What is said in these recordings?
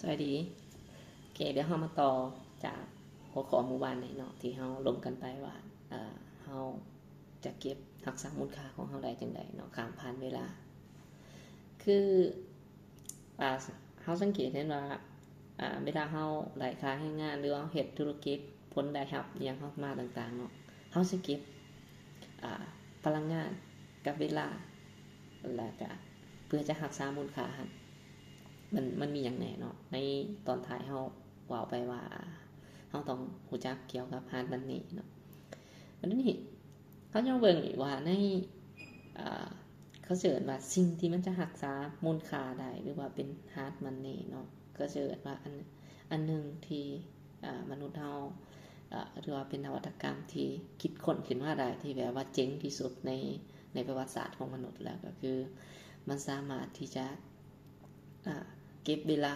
ສະບາຍດີ. ໂອເຄ ດຽວເຮົາມາຕໍ່ຈາກຫົວຂໍ້ມື້ວານນີ້ເນາະ ທີ່ເຮົາລົມກັນໄປວ່າ ເອີ ເຮົາຈະເກັບຮັກສາມູນຄ່າຂອງເຮົາໄດ້ຈັ່ງໃດເນາະ ຂ້າມຜ່ານເວລາ. ຄື ອາ ເຮົາສັງເກດເຫັນວ່າ ອາ ເວລາເຮົາໄດ້ຄ່າແຮງງານ ຫຼືວ່າເຮົາເຮັດທຸລະກິດ ຜົນໄດ້ຮັບອີ່ຫຍັງເຮົາມາຕ່າງໆເນາະ ເຮົາຊິເກັບ ອາ ພະລັງງານກັບເວລາ ແລ້ວກະເພື່ອຈະຮັກສາມູນຄ່າຫັ້ນ ມັນ ມັນມີຫຍັງແດ່ເນາະ? ໃນຕອນທ້າຍເຮົາເວົ້າໄປວ່າ ເຮົາຕ້ອງຮູ້ຈັກກ່ຽວກັບ hard money ເນາະ. ບັດນີ້ເຮົາຈະມາເບິ່ງອີກວ່າໃນ ອາ ເຂົາເອີ້ນວ່າສິ່ງທີ່ມັນຈະຮັກສາມູນຄ່າໄດ້ ຫຼືວ່າເປັນ hard money ເນາະ ເຂົາເອີ້ນວ່າອັນ ອັນໜຶ່ງທີ່ ອາ ມະນຸດເຮົາ ອາ ຫຼືວ່າເປັນນະວັດຕະກຳທີ່ຄິດຄົ້ນຂຶ້ນມາໄດ້ ທີ່ແບບວ່າເຈັງທີ່ສຸດໃນ ໃນປະຫວັດສາດຂອງມະນຸດ ແລ້ວກໍຄືມັນສາມາດທີ່ຈະ ອາ ເກັບເວລາ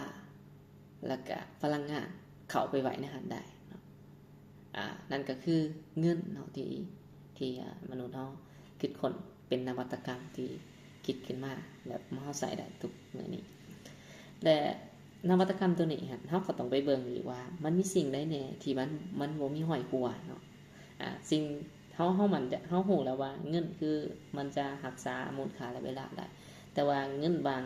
ແລ້ວກະພະລັງງານເຂົ້າໄປໄວ້ໃນຫັ້ນໄດ້ເນາະ. ອາ ນັ້ນກໍຄືເງິນເນາະ ທີ່ ທີ່ ອາ ມະນຸດເຮົາຄິດຄົ້ນເປັນນະວັດຕະກຳທີ່ຄິດຂຶ້ນມາ ແບບເຮົາໃຊ້ໄດ້ທຸກມື້ນີ້ ແລະ ນະວັດຕະກຳໂຕນີ້ຫັ້ນ ເຮົາກໍຕ້ອງໄປເບິ່ງອີກວ່າມັນມີສິ່ງໃດແດ່ທີ່ມັນ ມັນບໍ່ມີຮອຍຮົ່ວເນາະ. ອາ ສິ່ງ ເຮົາ ເຮົາມັນຈະ ເຮົາຮູ້ແລ້ວວ່າເງິນຄືມັນຈະຮັກສາມູນຄ່າ ແລະ ເວລາໄດ້ ແຕ່ວ່າເງິນບາງ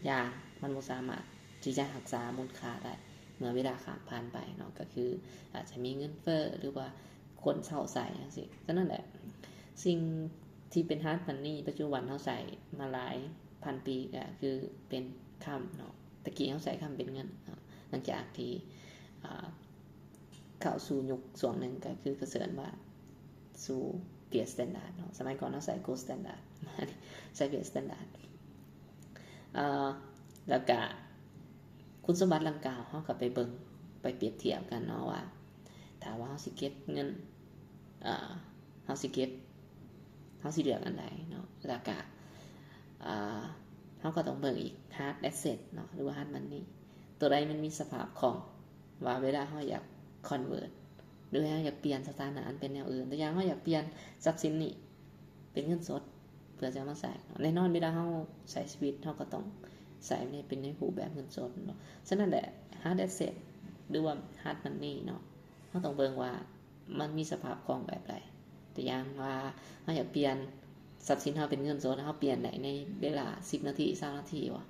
ຢ່າງມັນບໍ່ສາມາດທີ່ຈະຮັກສາມູນຄ່າໄດ້ເມື່ອເວລາຂ້າມຜ່ານໄປເນາະ ກໍຄືອາດຈະມີເງິນເຟີ້ ຫຼືວ່າຄົນເຊົາໃຊ້ຈັ່ງຊີ້. ສະນັ້ນແຫຼະ ສິ່ງທີ່ເປັນ hard money ປັດຈຸບັນເຮົາໃຊ້ມາຫຼາຍພັນປີ ກໍຄືເປັນຄຳເນາະ. ແຕ່ກີ້ເຮົາໃຊ້ຄຳເປັນເງິນເນາະ ຫຼັງຈາກທີ່ ອາ ເຂົ້າສູ່ຍຸກຊ່ວງໜຶ່ງ ກໍຄືເຂົາເອີ້ນວ່າສູ່ fiat standard ເນາະ. ສະໄໝກ່ອນເຮົາໃຊ້ gold standard ມານີ້ໃຊ້ fiat standard. ເອີ ແລ້ວກະຄຸນສົມບັດດັ່ງກ່າວ ເຮົາກໍໄປເບິ່ງ ໄປປຽບທຽບກັນເນາະວ່າ ຖ້າວ່າເຮົາຊິເກັບເງິນ ເອີ ເຮົາຊິເກັບ ເຮົາຊິເລືອກອັນໃດເນາະ. ແລ້ວກະ ເອີ ເຮົາກໍຕ້ອງເບິ່ງອີກ hard asset ເນາະ ຫຼືວ່າ hard money ໂຕໃດມັນມີສະພາບຄ່ອງ ວ່າເວລາເຮົາຢາກ convert ຫຼືເຮົາຢາກປ່ຽນສະຖານະອັນເປັນແນວອື່ນ ຕົວຢ່າງເຮົາຢາກປ່ຽນຊັບສິນນີ້ເປັນເງິນສົດເພື່ອຈະເອົາມາໃຊ້ເນາະ. ແນ່ນອນເວລາເຮົາໃຊ້ຊີວິດ ເຮົາກໍຕ້ອງໃຊ້ໃນ ເປັນໃນຮູບແບບເງິນສົດເນາະ. ສະນັ້ນແຫຼະ hard asset ຫຼືວ່າ hard money ເນາະ ເຮົາຕ້ອງເບິ່ງວ່າ ມັນມີສະພາບຄ່ອງແບບໃດ? ຕົວຢ່າງວ່າ ເຮົາຢາກປ່ຽນຊັບສິນເຮົາເປັນເງິນສົດ ເຮົາປ່ຽນໄດ້ໃນເວລາສິບນາທີ ຊາວນາທີບໍ່?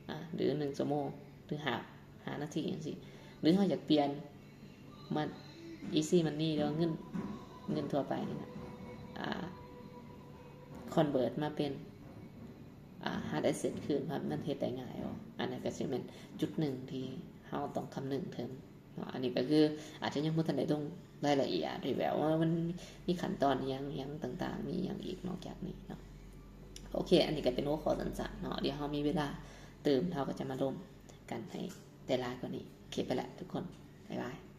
ອາ ຫຼື ໜຶ່ງຊົ່ວໂມງ ຫຼື ຫ້າ ຫ້ານາທີຈັ່ງຊີ້ ຫຼື ເຮົາຢາກປ່ຽນ easy money ຫຼືວ່າເງິນ ເງິນທົ່ວໄປນີ້ນະ ອາ convert ມາເປັນ ອາ hard asset ຄືນ ມັນເຮັດໄດ້ງ່າຍບໍ່? ອັນນັ້ນກໍຊິແມ່ນຈຸດໜຶ່ງທີ່ເຮົາຕ້ອງຄຳນຶງເຖິງ ເນາະ. ອັນນີ້ກໍຄືອາດຈະຍັງບໍ່ທັນໄດ້ລົງລາຍລະອຽດ ທີ່ແບບວ່າມັນມີຂັ້ນຕອນອີ່ຫຍັງ ອີ່ຫຍັງຕ່າງໆ ມີອີ່ຫຍັງອີກນອກຈາກນີ້ເນາະ. ໂອເຄ ອັນນີ້ກໍເປັນຫົວຂໍ້ສັ້ນໆເນາະ ດຽວເຮົາມີເວລາຕື່ມ ເຮົາກໍຈະມາລົມກັນໃຫ້ໄດ້ຫຼາຍກວ່ານີ້. ໂອເຄ ໄປລະທຸກຄົນ ບາຍບາຍ.